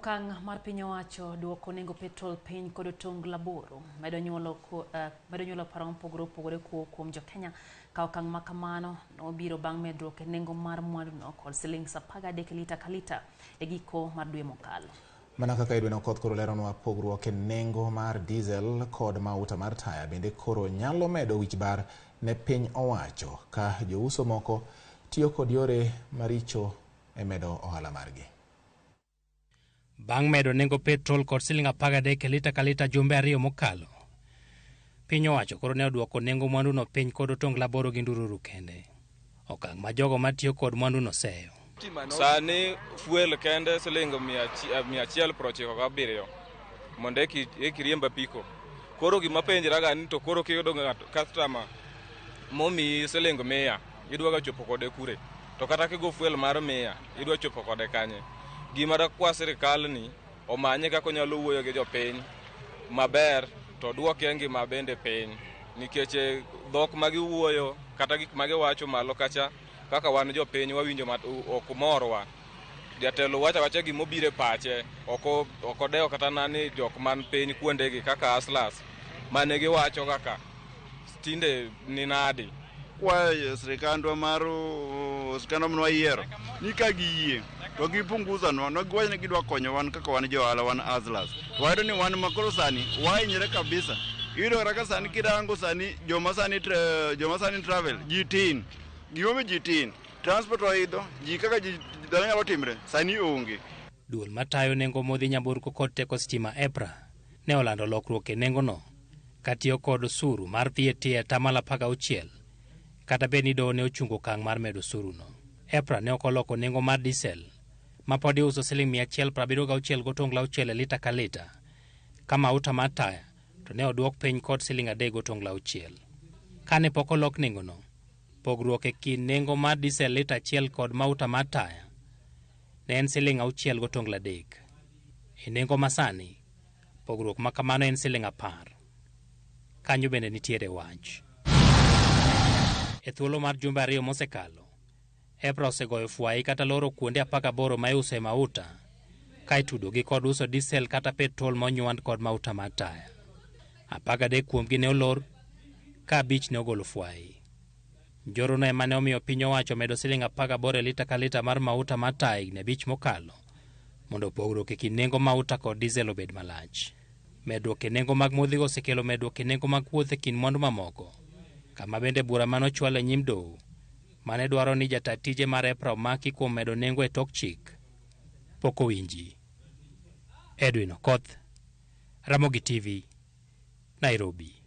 Okang' mar piny owacho duoko nengo petrol piny kod otonglo 8 medo nyuolo paro mopogore opogore kowuok kuom jokenya ka okang' ma kamano nobiro bang' medruok e nengo mar mwanduno kod siling 13 lita ka lita e giko mar dwe mokalo. Mana kaka Edwin Okoth koro leronwa, pogruok e nengo mar diesel kod mauta mar taya bende koro nyalo medo wich bar ne piny owacho ka jouso moko tiyo kod yore maricho e medo ohala margi. Bang' medo nengo petrol kod siling 13 e lita ka lita jumbe 2 mokalo, piny owacho koro ne oduoko nengo mwanduno piny kod otonglo 8 gi ndururu kende. Okang' ma jogo matiyo kod mwanduno seyo. Sani fuel kende siling 197 mondo eki riemb apiko. Koro gima penjraga ni to koro kiyudo ng'ato customer momiyi siling 100, idwa ga chopo kode kure? To kata kigo fuel mar 100, idwa chopo kode kanye? Gima dakwa sirikal ni omanye kaka onyalo wuoyo gi jopiny maber to duoke ngima bende piny, nikech dhok ma giwuoyo kata gik ma giwacho malo kacha, kaka wan jopiny wawinjo ok morwa. Jatelo wacho awacha gimobiro e pache, ok odewo kata na ni jok man piny kuondegi kaka hustlers mane giwacho kaka tinde ni nadi. Kwayo sirikandwa mar sirikandwa mane wayiero ni ka giyie to gipunguza nwa no giwacho ni gidwa konyo wan kaka wan jo ohala, wan hustlers, to wayudo ni wan makoro sani wahinyre kabisa. Iyudo kata ka sani kirango sani joma sani travel ji tin. Gimomiyo ji tin, transport oidho ji, kaka ji dhano nyalo timre sani onge. Duol matayo nengo modhi nyamburko kod teko stima, EPRA, ne olando lokruok e nengono katiyo kod osuru mar VAT e 16%, kata bed ni doho ne ochungo okang' mar medo osuruno. EPRA ne ok oloko nengo mar diesel ma pod iuso siling 176.6 e lita ka lita, ka mauta mar taya to ne oduok piny kod siling 3.6. Kane pok olok nengono, pogruok e kind nengo mar diesel lita 1 kod mauta mar taya ne en siling 6.3. E nengo masani, pogruok ma kamano en siling 10. Kanyo bende nitiere wach. E thuolo mar jumbe 2 mosekalo, EPRA osegoyo fwai kata loro kuonde 18 ma iusoe mauta ka itudogi kod uso diesel kata petrol monywand kod mauta mar taya. 13 kuomgi ne olor ka 5 ne ogolo fwai. Njorono ema ne omiyo piny owacho omedo siling 18 e lita ka lita mar mauta mar taya higni 5 mokalo mondo pogruok e kind nengo mauta kod diesel obed malach. Medruok e nengo mag modhigo osekelo medruok e nengo mag wuoth e kind mwandu mamoko, kama bende bura manochwal e nyim doho mane dwaro ni jata tije mar EPRA omaki kuom medo nengo e tok chik pok owinji. Edwin Okoth, Ramogi TV, Nairobi.